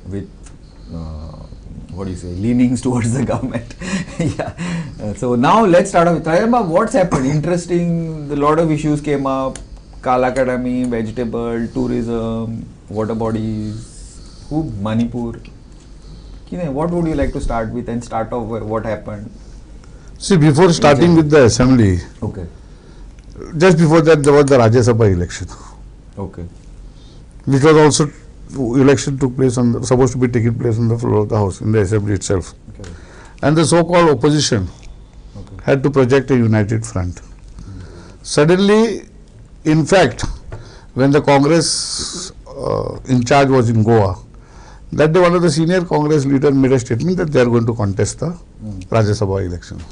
with what do you say, leanings towards the government. Yeah. So now let's start off with Trayamba. What's happened? Interesting, a lot of issues came up. Kala Academy, vegetable, tourism, water bodies, who Manipur. What would you like to start with and start off what happened? See, before starting with the assembly, okay, just before that there was the Rajya Sabha election. Okay. Which was also, election took place on the, supposed to be taking place on the floor of the house, in the assembly itself. Okay. And the so-called opposition okay. had to project a united front. Suddenly, in fact, when the Congress in charge was in Goa, that day one of the senior Congress leaders made a statement that they are going to contest the Rajya Sabha election.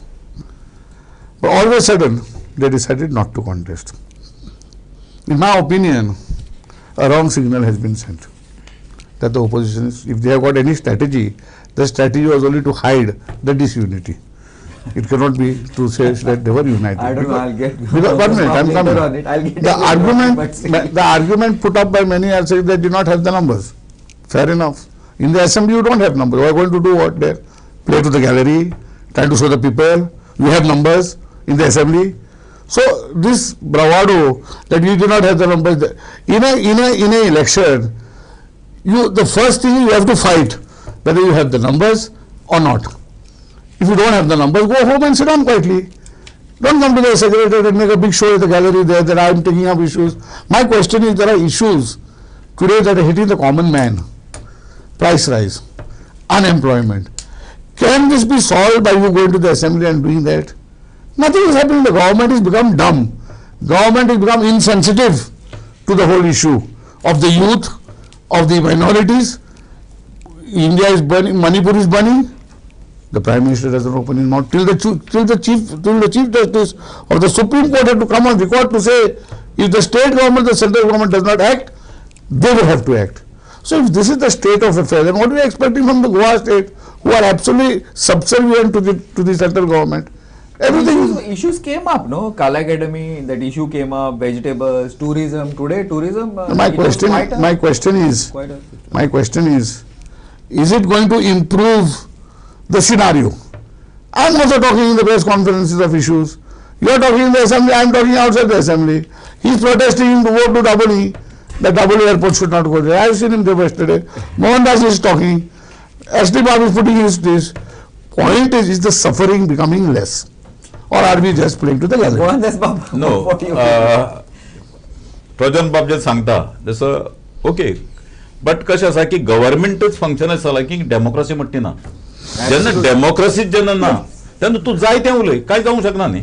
But all of a sudden, they decided not to contest. In my opinion, a wrong signal has been sent. That the opposition, is, if they have got any strategy, the strategy was only to hide the disunity. It cannot be to say that they were united. I don't know, I'll get... Because, 1 minute, I'm coming. On it. I'll get the argument, the argument put up by many are saying they did not have the numbers. Fair enough. In the assembly, you don't have numbers. You are going to do what there? Play to the gallery, try to show the people. You have numbers in the assembly. So this bravado that you do not have the numbers, in a election, you, the first thing you have to fight, whether you have the numbers or not. If you don't have the numbers, go home and sit down quietly. Don't come to the secretariat and make a big show at the gallery there that I am taking up issues. My question is, there are issues today that are hitting the common man. Price rise, unemployment. Can this be solved by you going to the assembly and doing that? Nothing is happening. The government has become dumb. Government has become insensitive to the whole issue of the youth, of the minorities. India is burning, Manipur is burning. The Prime Minister doesn't open his mouth till the Chief Justice of the Supreme Court had to come on record to say, if the state government, the central government does not act, they will have to act. So if this is the state of affairs, then what are we expecting from the Goa state, who are absolutely subservient to the central government? Everything issues came up, no? Kala Academy, that issue came up, vegetables, tourism. Today, tourism. My question is, is it going to improve the scenario? I am also talking in the press conferences of issues. You are talking in the assembly, I am talking outside the assembly. He is protesting to vote to Dabolim, that Dabolim airport should not go there. I have seen him there yesterday. Mohandas is talking. S.D. Babu is putting his this. Point is the suffering becoming less? Or are we just playing to the gallery? Mohandas Babu, no. Trojan Babu जे सांगता जसं okay, but कशें आसा की गव्हर्मेंटच function आसा की democracy म्हणटी ना. जेन्ना डेमोक्रेसीच जेन्ना ना तेन्ना तूं जाय तें उलय, कांय जावंक शकना न्ही.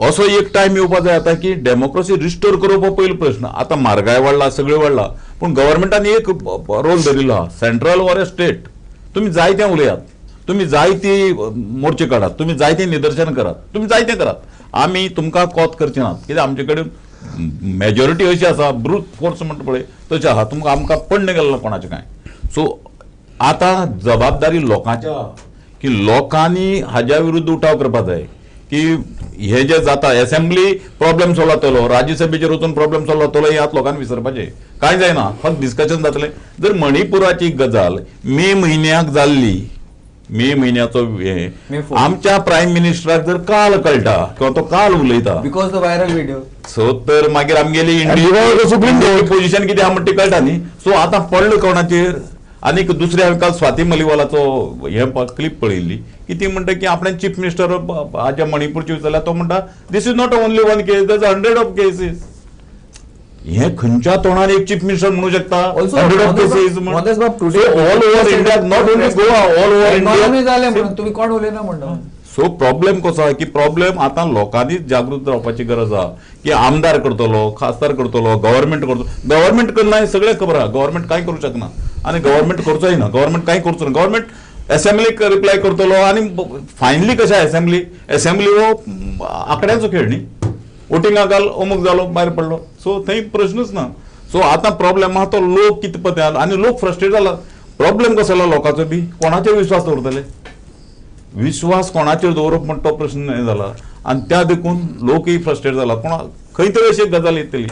असो एक टायम येवपा जाय आतां की डेमोक्रेसी रिस्टोर करप हो पयलो प्रश्न. आतां म्हारगाय वाडला, सगळें वाडला, पूण गव्हर्मेंटान एक रोल धरिल्लो आहा, सेंट्रल ऑर स्टेट. तुमी जाय तें उलयात, तुमी जायती मोर्चे काडात, तुमी जायते निदर्शन करात, तुमी जायते करात, आमी तुमकां कोत करचे नात. कित्याक आमचे कडेन मेजॉरिटी अशी आसा, ब्रूट फोर्स म्हणटा पळय तशें आहा, तुमकां आमकां पडणे गेल्लो कोणाचें कांय. सो आतां जबाबदारी लोकांच्या की लोकांनी हाज्या विरुद्ध उठाव करपाक जाय की हे जे जाता एसेंब्ली प्रॉब्लेम सॉल्व जातलो, राज्यसभेचेर वचून प्रॉब्लेम सॉल्व जातलो, हे आतां लोकांनी विसरपाचें. कांय जायना, फक्त डिस्कशन जातलें. जर मणिपुराची गजाल मे म्हयन्याक जाल्ली, मे म्हयन्याचो हे आमच्या प्रायम मिनिस्टराक जर काल कळटा किंवा तो काल उलयता because the viral video, so तर मागीर आमगेली इंडिया पोझिशन कितें आहा म्हणटा ती कळटा न्ही. सो आतां पडलो कोणाचेर. आनीक दुसरें हांवें काल स्वाती मलिवालाचो हे क्लिप पळयल्ली की ती म्हणटा की आपणें चीफ मिनिस्टर हाज्या मणिपूरची विचारल्यार तो म्हणटा this is not only one case, there 100 of cases. हे खंयच्या तोंडान एक चीफ मिनिस्टर म्हणू शकता 100 of cases? All over India, not only Goa, all over India जालें म्हणून तुमी कोण उलयना म्हणटा. सो प्रॉब्लेम कसो आहा की प्रॉब्लेम आतां लोकांनीच जागृत रावपाची गरज आहा की आमदार करतलो, खासदार करतलो, गव्हर्मेंट करतलो. गव्हर्मेंट करना हें सगळें खबर आहा, गव्हर्मेंट कांय करूं शकना आनी गव्हर्मेंट करचोय ना, गव्हर्मेंट कांय करचो ना. गव्हर्मेंट एसेंब्लीक रिप्लाय करतलो आनी फायनली कशें एसेंब्ली, एसेंब्ली हो आंकड्यांचो खेळ न्ही, वोटिंगाक घाल, अमूक जालो, भायर पडलो. सो थंय प्रश्नूच ना. सो आतां प्रॉब्लेम आहा तो लोक कितें पळय आनी लोक फ्रस्ट्रेट जाला. प्रॉब्लेम कसो जाला लोकांचो बी कोणाचेर विश्वास दवरतले, विश्वास कोणाचेर दवरप म्हण तो प्रश्न जाला आनी त्या देखून लोकय फ्रस्ट्रेट जाला. पूण खंय तरी अशी गजाल येतली.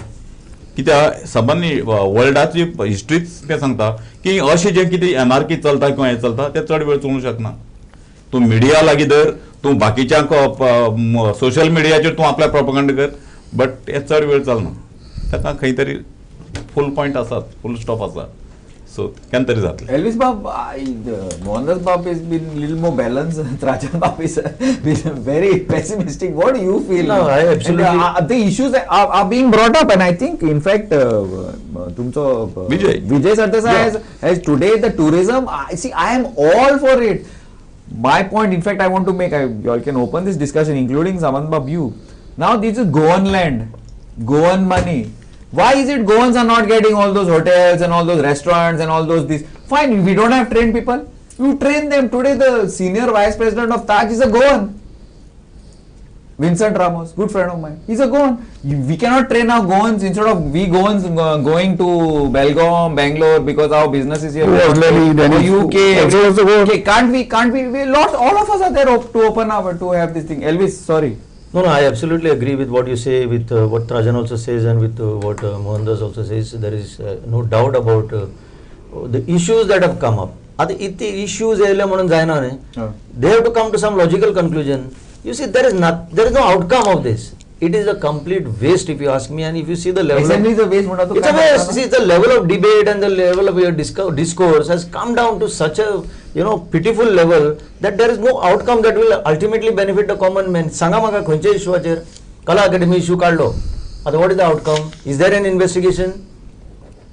कित्याक सामान्य वर्ल्डाची हिस्ट्रीच तें सांगता की अशें जें कितें एनआरकी चलता किंवा हें चलता तें चड वेळ चलूंक शकना. तूं मिडिया लागीं धर, तूं बाकीच्यांक सोशल मिडियाचेर तूं आपल्या प्रोपगंड कर, बट हें चड वेळ चलना. ताका खंय तरी फूल पॉयंट आसात, फूल स्टॉप आसा, सो केन्ना तरी जातलें. Elvis Bab, Mohandas Bab is been little more balanced. Trajan Bab is been very pessimistic. What do you feel? No, I absolutely. And, the issues are being brought up, and I think, in fact, तुमचो Vijay Sardesai has today the tourism. See, I am all for it. My point, in fact, I want to make. You all can open this discussion, including Samant Bab, you. Now this is Goan land, Goan money. Why is it Goans are not getting all those hotels and all those restaurants and all those this? Fine, we don't have trained people. You train them. Today the senior vice president of Taj is a Goan. Vincent Ramos, good friend of mine. He's a Goan. We cannot train our Goans instead of we Goans going to Belgaum, Bangalore because our business is here. Or UK. Okay, can't we? We lot, all of us are there to open up to have this thing. Elvis, sorry. No, no, I absolutely agree with what you say, with what Trajan also says and with what Mohandas also says. There is no doubt about the issues that have come up. Ite issues they have to come to some logical conclusion. You see, there is no outcome of this. It is a complete waste, if you ask me. And if you see the level, assembly is a waste. It's a waste. See, the level of debate and the level of your discourse has come down to such a pitiful level that there is no outcome that will ultimately benefit the common man. Sanga maka khonche issue acher Kala Academy issue kadlo. What is the outcome? Is there an investigation?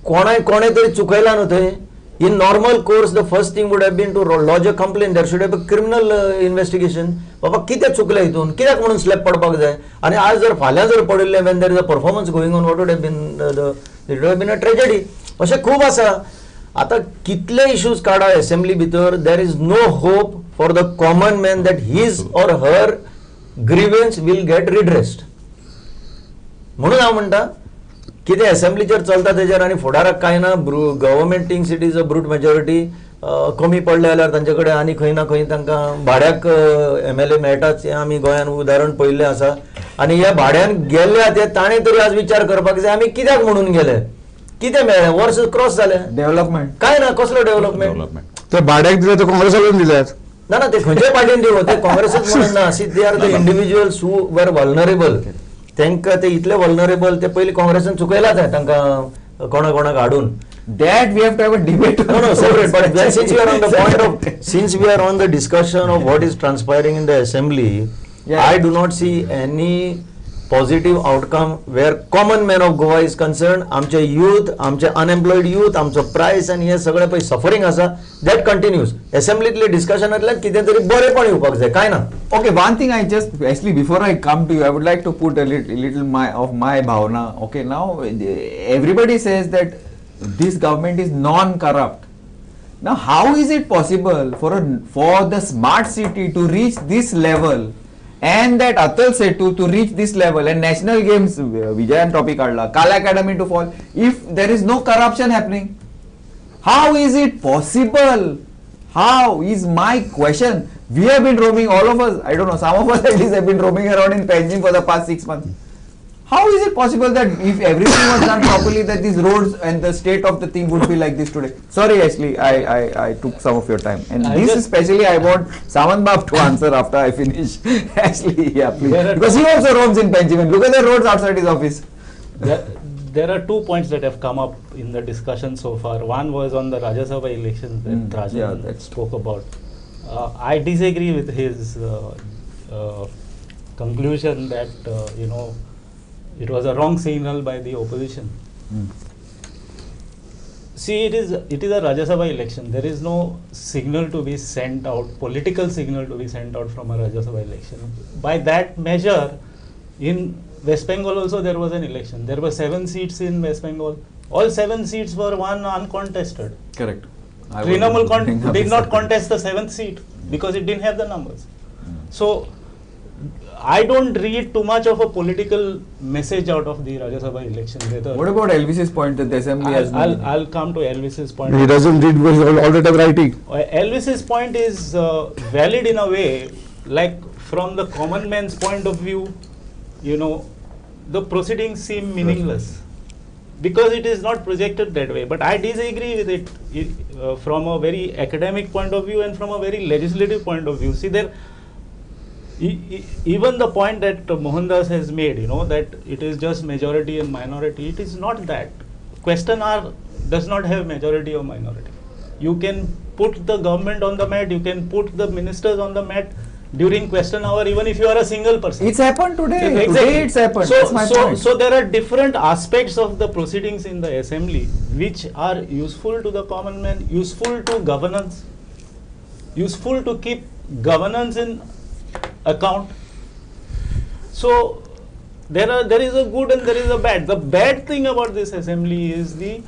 Kone teri chukaila nu thay. In normal course, the first thing would have been to lodge a complaint. There should have a criminal investigation. Baba, kitya chukle hitun? Kityak म्हणून slap पडपाक जाय? आणि आज जर फाल्यां जर पडिल्लें, when there is a performance going on, what would have been it would have been a tragedy. अशें खूब आसा. आतां कितले issues काडा assembly भितर, there is no hope for the common man that his or her grievance will get redressed. म्हणून हांव म्हणटा कितें असेंब्लीचेर चलता तेजेर आनी फुडाराक कांय ना. Government thinks it is a brute majority. कमी पडले जाल्यार तांचे कडेन आनी खंय ना खंय तांकां भाड्याक एम एल ए मेळटाच, हें आमी गोंयान उदाहरण पळयल्लें आसा. आनी ह्या भाड्यान गेल्या ते ताणें तरी आज विचार करपाक जाय आमी कित्याक म्हणून गेले, कितें मेळ्ळें, वर्स क्रॉस जालें, डेव्हलपमेंट कांय ना, कसलो डेव्हलपमेंट? ते भाड्याक दिले ते काँग्रेसान दिल्यात ना, ना ते खंयच्याय पार्टीन दिवं, ते काँग्रेसूच म्हणून ना. See, they are the individuals who were vulnerable. तांकां ते इतले वल्नरेबल ते पयलीं काँग्रेसान चुकयलाच आहे तांकां कोणा कोणाक हाडून. That we have to have a debate. No, no, separate. But then since we are on the point of, since we are on the discussion of what is transpiring in the assembly, yeah, I do not see any positive outcome where common man of Goa is concerned. आमचे youth, आमचे unemployed youth, आमचो price आनी हे सगळे पळय suffering आसा, that continues. असेंब्लीतले डिस्कशनांतल्यान कितें तरी बरेंपण येवपाक जाय, कांय ना. Okay, one thing I just actually before I come to you, I would like to put a little my of my bhavna. Okay, now everybody says that this government is non-corrupt. Now, how is it possible for the smart city to reach this level, and that Atal Setu to reach this level, and National Games Vijayan topic kadla, Kala Academy to fall, if there is no corruption happening? How is it possible? How is my question? We have been roaming, all of us, I don't know, some of us at least have been roaming around in Panjim for the past 6 months. How is it possible that if everything was done properly, that these roads and the state of the thing would be like this today? Sorry, Ashley, I took some of your time. And I this especially I want Samant Bab to answer after I finish. Ashley, yeah, please. Because he also roams in Panjim. Look at the roads outside his office. There are 2 points that have come up in the discussion so far. One was on the Rajya Sabha elections that Trajan spoke about. I disagree with his conclusion that, you know, it was a wrong signal by the opposition. See, it is a Rajya Sabha election. There is no signal to be sent out, political signal to be sent out from a Rajya Sabha election. By that measure, in West Bengal also there was an election. There were 7 seats in West Bengal. All 7 seats were won uncontested. Correct. Trinamool did not contest the 7th seat because it didn't have the numbers. So, I don't read too much of a political message out of the Rajya Sabha election. What about Elvis's point that the assembly has... I'll come to Elvis's point. He doesn't read because he's all the time writing. Elvis's point is valid in a way, like from the common man's point of view, you know, the proceedings seem meaningless. Because it is not projected that way. But I disagree with it from a very academic point of view and from a very legislative point of view. See, there, even the point that Mohandas has made, you know, that it is just majority and minority, it is not that. Question hour does not have majority or minority. You can put the government on the mat, you can put the ministers on the mat during question hour, even if you are a single person. It's happened today. Exactly. Today it's happened. So, That's my point. So there are different aspects of the proceedings in the assembly which are useful to the common man, useful to governance, useful to keep governance in account. So there is a good and there is a bad. The bad thing about this assembly is the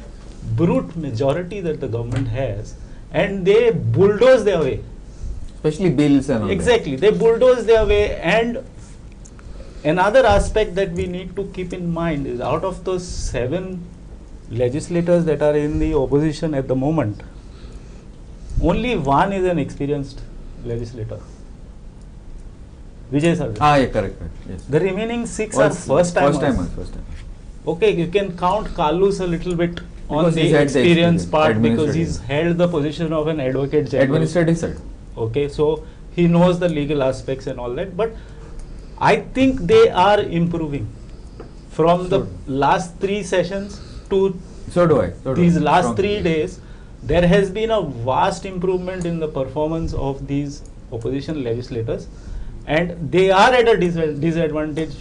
brute majority that the government has, and they bulldoze their way. Especially bills and all that. Exactly. They bulldoze their way. And another aspect that we need to keep in mind is, out of those 7 legislators that are in the opposition at the moment, only one is an experienced legislator. Vijay Sardesai. Ah, yeah, correct. Yes. The remaining 6 are first timers. First timers. Okay, you can count Carlos a little bit on because the experience part, because he's held the position of an advocate general. Administrative side. Okay, so he knows the legal aspects and all that, but I think they are improving from the last 3 sessions to these last 3 days. There has been a vast improvement in the performance of these opposition legislators, and they are at a disadvantage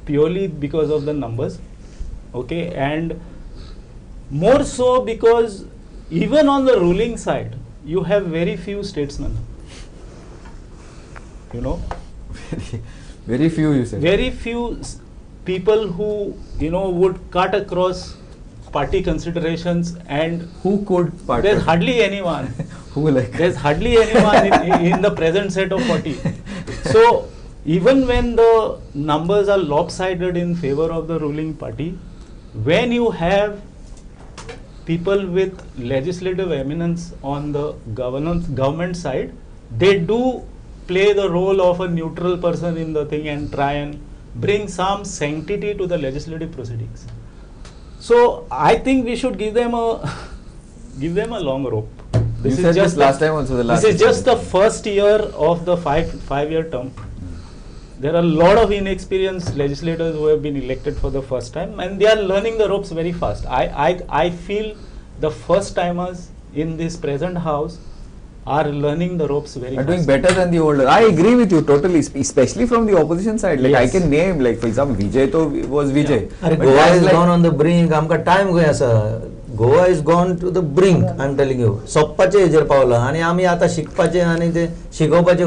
purely because of the numbers. Okay, and more so because even on the ruling side, you have very few statesmen. You know, very few, you said. Very few people who, you know, would cut across party considerations, and who could part. There's hardly anyone. Who like? There's hardly anyone in the present set of 40. So even when the numbers are lopsided in favor of the ruling party, when you have people with legislative eminence on the government side, they do play the role of a neutral person in the thing and try and bring some sanctity to the legislative proceedings. So I think we should give them a long rope. This is just last time also. The last this is just the first year of the five-year term. There are a lot of inexperienced legislators who have been elected for the first time, and they are learning the ropes very fast. I feel the first timers in this present house are learning the ropes very fast. Are doing better than the older. I agree with you totally, especially from the opposition side. Like, yes. I can name, like, for example, Vijay to was Vijay. Yeah. Goa is like gone on the brink. Amka time खंय आसा. Goa is gone to the brink, I am telling you. सोंपपाचे हेजेर पावला आनी आमी आतां शिकपाचे आनी ते शिकोवपाचे.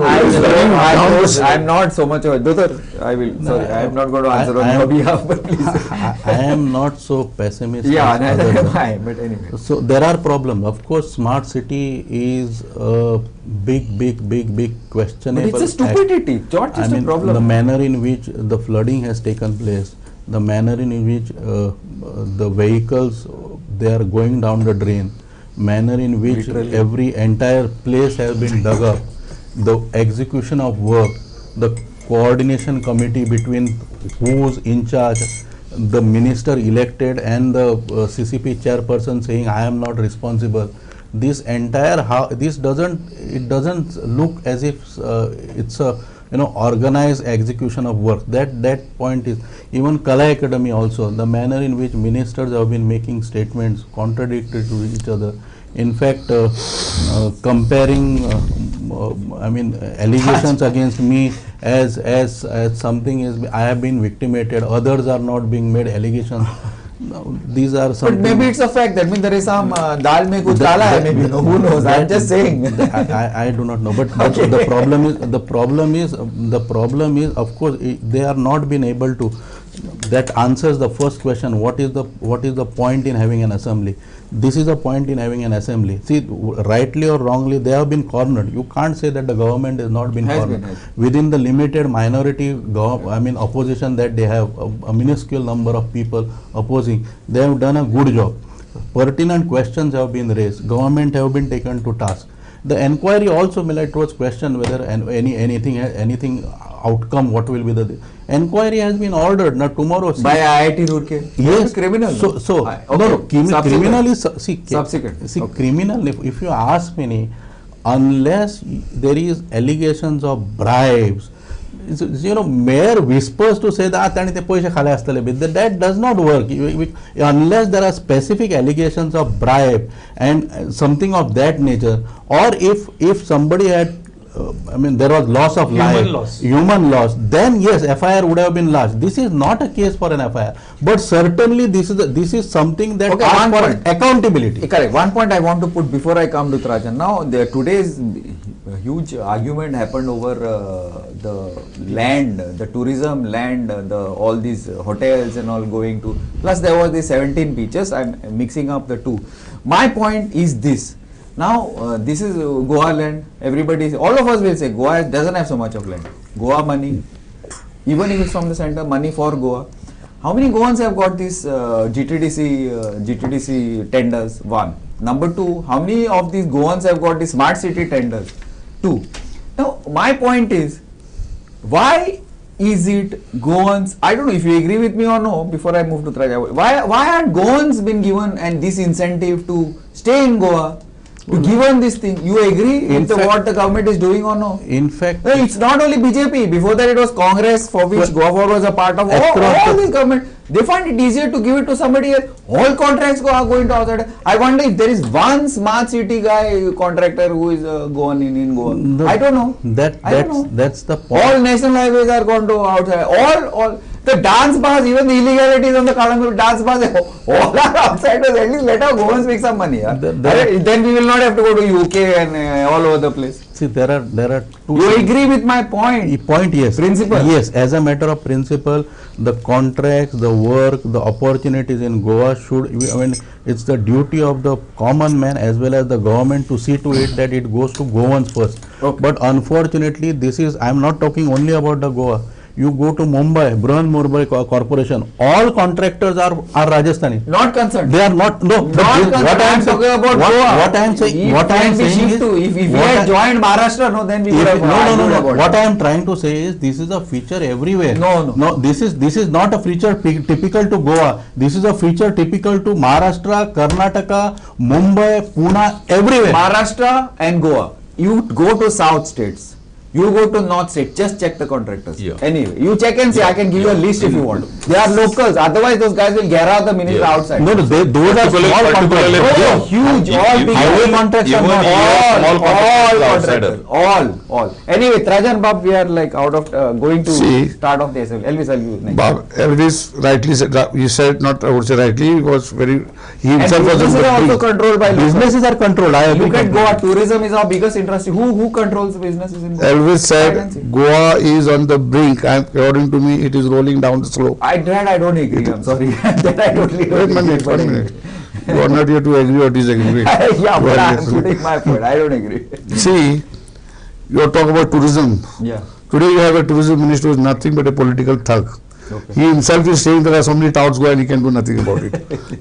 I am not so much of a, I will, sorry, I am not going to answer on your behalf, but please. I am not so pessimistic. Yeah, neither am I, but anyway. So there are problems. Of course, smart city is a big, big, big, big questionable. But it's a stupidity, not just a problem. The manner in which the flooding has taken place, the manner in which the vehicles, they are going down the drain, manner in which literally every entire place has been dug up, the execution of work, the coordination committee between who's in charge, the minister elected and the CCP chairperson saying I am not responsible. This entire this doesn't look as if it's a, you know, organized execution of work. That point is, even Kala Academy also, the manner in which ministers have been making statements contradictory to each other. In fact, comparing, I mean, allegations against me as something is, I have been victimated, others are not being made allegations. No, these are some. But maybe it's a fact. That means there is some dal mein kuch kala hai. Maybe no, who knows? I am just saying. I do not know. But okay. the problem is, of course, they are not been able to. That answers the first question. What is the point in having an assembly? This is the point in having an assembly. See, rightly or wrongly, they have been cornered. You can't say that the government has not been cornered. Within the limited minority, I mean, opposition that they have, a minuscule number of people opposing, they have done a good job. Pertinent questions have been raised. Government have been taken to task. The enquiry also, it was questioned whether anything outcome, what will be the enquiry has been ordered. Now tomorrow see, by IIT Roorkee. Yes, criminal. So okay. No, criminal is see subsequent. See, okay. Criminal. If you ask me, unless there is allegations of bribes, you know, mere whispers to say that ताणी ते पैशे खाले आसतले, that does not work. Unless there are specific allegations of bribe and something of that nature, or if somebody had, I mean, there was loss of life, human loss, then yes, FIR would have been lodged. This is not a case for an FIR, but certainly this is something that asks for accountability. Correct. One point I want to put before I come to Trajan. Now, today's huge argument happened over the land, the tourism land, all these hotels and all going to. Plus, there was the 17 beaches. I'm mixing up the two. My point is this. Now, this is Goa land. Everybody, all of us will say Goa doesn't have so much of land. Goa money, even if it's from the center, money for Goa. How many Goans have got these GTDC tenders? One. Number two, how many of these Goans have got the smart city tenders? Two. Now, my point is, why is it Goans? I don't know if you agree with me or no. Before I move to Trajan, why had Goans been given and this incentive to stay in Goa? To given this thing, you agree with what the government is doing or no? In fact, no, it's not only BJP. Before that, it was Congress, for which Goa Forward was a part of. All this government, they find it easier to give it to somebody else. All contracts are going to outside. I wonder if there is one smart city guy contractor who is Goan in Goa. No, I don't know. That's the point. All national highways are gone to outside. All the dance bars, even the illegalities on the Kalangur dance bars, all are outsiders. At least let our Goans make some money. Yeah? Then we will not have to go to UK and all over the place. See, there are two. You agree with my point? Point, yes. Principle. Yes, as a matter of principle, the contracts, the work, the opportunities in Goa should, I mean, it's the duty of the common man as well as the government to see to it that it goes to Goans first. Okay. But unfortunately, this is, I am not talking only about the Goa. You go to Mumbai, Brihanmumbai Corporation, all contractors are Rajasthani. Not concerned. They are not, no. Not concerned. What I am talking about Goa. What I am saying, what I am saying is, if we had joined Maharashtra, no, then we would have. No. What I am trying to say is, this is a feature everywhere. No. No, this is not a feature typical to Goa. This is a feature typical to Maharashtra, Karnataka, Mumbai, Pune, everywhere. Maharashtra and Goa. You go to South states. You go to North state, just check the contractors. Yeah. Anyway, you check and see. I can give you a list if you want. They are locals. Otherwise, those guys will get out the minister outside. No, those are small contractors. Oh, huge. All big highway contracts are not. All contractors. All. Anyway, Trajan Bab, we are like out of going to start off the assembly. Elvis, I'll give you next. Bab, Elvis rightly said, he said, not I would say rightly, he was very, he himself was. Businesses are also controlled by locals. Businesses are controlled. I agree. Look at Goa. Tourism is our biggest industry. Who controls businesses in Goa? Elvis said Goa is on the brink. According to me, it is rolling down the slope. I don't agree. I'm sorry. That I totally don't agree. Wait a minute. You are not here to agree or disagree. Yeah, but I'm putting my point. I don't agree. See, you are talking about tourism. Yeah. Today you have a tourism minister who is nothing but a political thug. Okay. He himself is saying there are so many touts going and he can do nothing about it.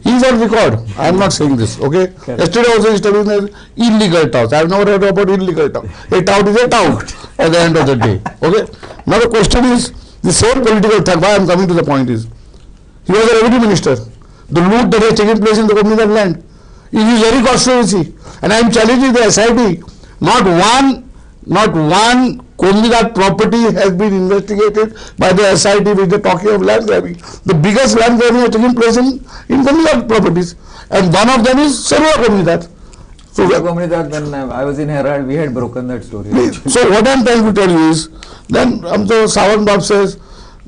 He is on record. I am not saying this. Okay. Correct. Yesterday also he is telling that illegal touts. I have never heard about illegal tout. A tout is a tout at the end of the day. Okay. Now the question is, the same political thug, why I am coming to the point is, he was a revenue minister. The loot that has taken place in the Comunidad land is his very constituency. And I am challenging the SIT. Not one Comunidad property has been investigated by the SIT with the talking of land grabbing. The biggest land grabbing has taken place in Comunidad properties, and one of them is Serua Comunidad. So Comunidad, when I was in Herald, we had broken that story. So what I am trying to tell you is, then Sawant Bab says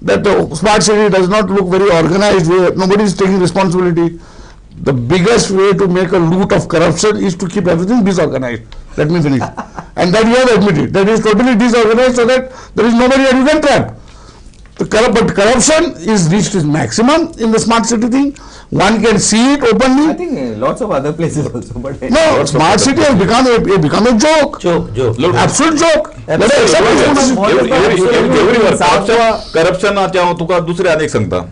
that the smart city does not look very organized way. Nobody is taking responsibility. The biggest way to make a loot of corruption is to keep everything disorganized. Let me finish. And that you have admitted. That is totally disorganized so that there is nobody that you can trap. But corruption is reached its maximum in the smart city thing. One can see it openly. I think lots of other places also. But no, smart city has become a joke. Joke. Look, absolute joke. Corruption तुका दुसरे आनी एक सांगता.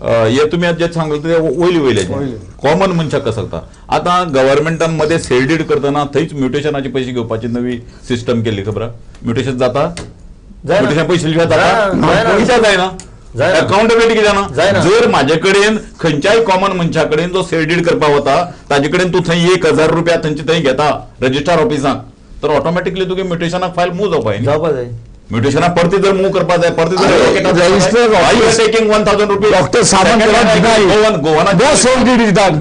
हे तुम्ही जे सांगले ते वयले वयले कॉमन मनशाक कसं सांगता. आतां गव्हर्मेंटान मध्ये सेल डीड करतना थंयच म्युटेशनाचे पयशे घेवपाची नवी सिस्टम केल्ली खबर. म्युटेशन जाता म्युटेशन पयशे दिल्या जाता जायना अकाउंटेबिलिटी कितें ना जर म्हाजे कडेन खंयच्याय कॉमन मनशा कडेन जो सेल did करपाक वता ताजे कडेन तूं थंय 1000 रुपया थंयचे थंय घेता रजिस्ट्रार ऑफिसाक तर ऑटोमॅटिकली तुगे म्युटेशनाक फायल मूव जावपा जाय म्युटेशनाक परती जर मूव करपाक जाय परती जर taking 1000 rupees doctor Sawant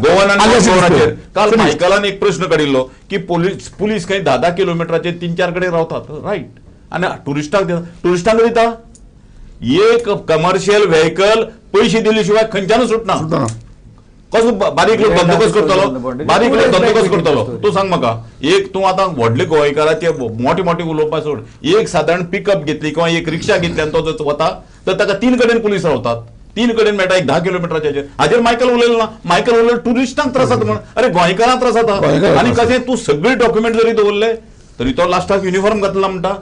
गोवनाचेर काल मायकलान एक प्रश्न काडिल्लो की पुलीस खंय 10-10 किलोमिटराचेर 3-4 कडेन रावतात रायट आनी टुरिस्टांक दिता टुरिस्टांक दिता एक कमर्शियल व्हेकल पैसे दिले शिवाय खंयच्यानूच सुटना कसो बारीक लोक बंदोबस्त करतलो बारीक लोक बंदोबस्त करतलो तूं सांग म्हाका एक तूं आतां व्हडले गोंयकाराचे मोठे मोठे उलोवपा सोड एक सादारण पिकअप घेतली किंवा एक रिक्षा घेतली आनी तो जर वता तर ताका 3 कडेन पुलीस रावतात 3 कडेन मेळटा एक 10 किलोमिटराचेर हाजेर मायकल उलयलो ना मायकल उलयलो टुरिस्टांक त्रास जाता म्हण अरे गोंयकारांक त्रास जाता आनी कशें तूं सगळे डॉक्युमेंट जरी दवरले तरी तो लास्टाक युनिफॉर्म घातला म्हणटा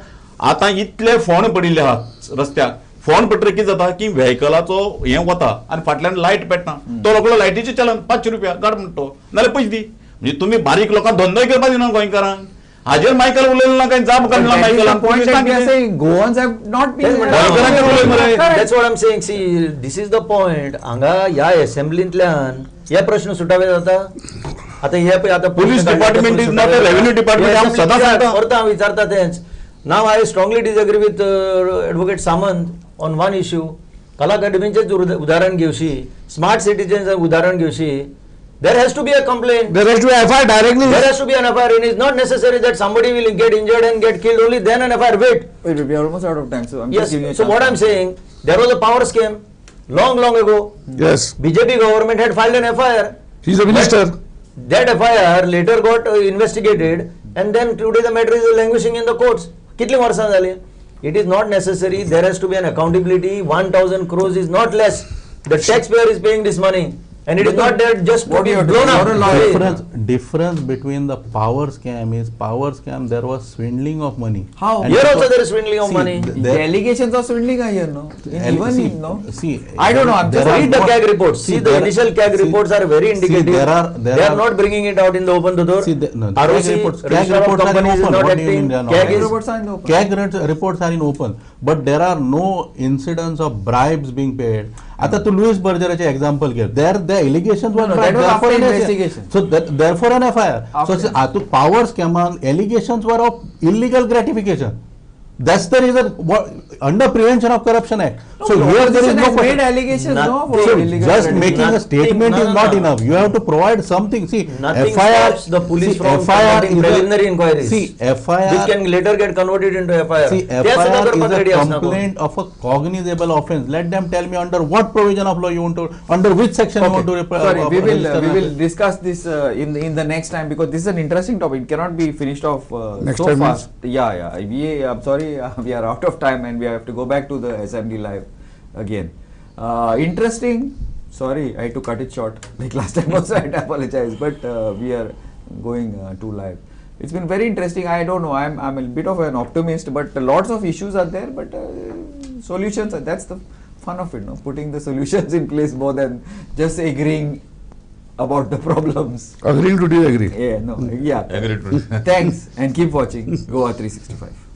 आतां इतले फोंड पडिल्ले आहात रस्त्याक फोंड पडटकीर कितें जाता की व्हेकलाचो हें वता आनी फाटल्यान लायट पेटना तो रोकडो लायटीचें चलन 500 रुपया गाड म्हणटा तो नाल्यार पयशे दी म्हणजे तुमी बारीक लोकांक धंदोय करपाक दिना गोंयकारांक हाजेर मायकल उलयलो ना काय जाप काडला मायकलान That's what I'm saying. See, this is the point. हांगा ह्या असेंब्लींतल्यान हे प्रश्न सुटावे जाता आतां हे पळय आतां police department is not a revenue department हांव सदां सांगता परत हांव विचारता तेंच. Now I strongly disagree with Advocate Samant on one issue. कला अकादमीचेच उदाहरण घेवशी, स्मार्ट सिटीचें उदाहरण घेवशी, there has to be a complaint. There has to be FIR directly. There has to be an FIR. It is not necessary that somebody will get injured and get killed only then an FIR. Wait. Wait, we are almost out of time. So I'm yes. Just giving you a so chance. What I'm saying, there was a power scam long, long ago. Yes. BJP government had filed an FIR. He's a minister. That FIR later got investigated and then today the matter is languishing in the courts. कितली वर्सां जाली? It is not necessary. There has to be an accountability. 1,000 crores is not less. The taxpayer is paying this money. And it is not that just to be blown up. Difference between the power scam is power scam there was swindling of money. How? And here also there is swindling of money. The allegations of swindling are here, no? Even no? See, I don't know. I'm just read the CAG reports. See, the initial CAG reports are very indicative. They are not bringing it out in the open door. See, no, ROC, CAG reports are in open. What do you mean they are not? CAG reports are in the open. CAG reports are in open, but there are no incidents of bribes being paid. आता तू Luis बर्जराचे example घे. There the allegations were after investigation. So therefore an FIR. So आतू power स्कॅमान allegations were of illegal gratification. That's the reason under Prevention of Corruption Act. No, so here there is no made allegations. No, so just making a statement is not enough. You have to provide something. See, nothing FIR stops the police from conducting preliminary inquiries. See, FIR which can later get converted into FIR. See, FIR is a complaint of a cognizable offence. Let them tell me under what provision of law you want to, under which section you want to. Sorry, we will discuss this in the next time because this is an interesting topic. It cannot be finished off so fast. Yeah, yeah. I'm sorry. We are out of time and we have to go back to the assembly live again. Interesting. Sorry, I had to cut it short. Like last time also, I had to apologize, but we are going to live. It's been very interesting. I don't know. I'm a bit of an optimist, but lots of issues are there, but solutions are, that's the fun of it, no? Putting the solutions in place more than just agreeing about the problems. Agreeing to disagree. Yeah, no, yeah. Agree to. Thanks and keep watching Goa 365.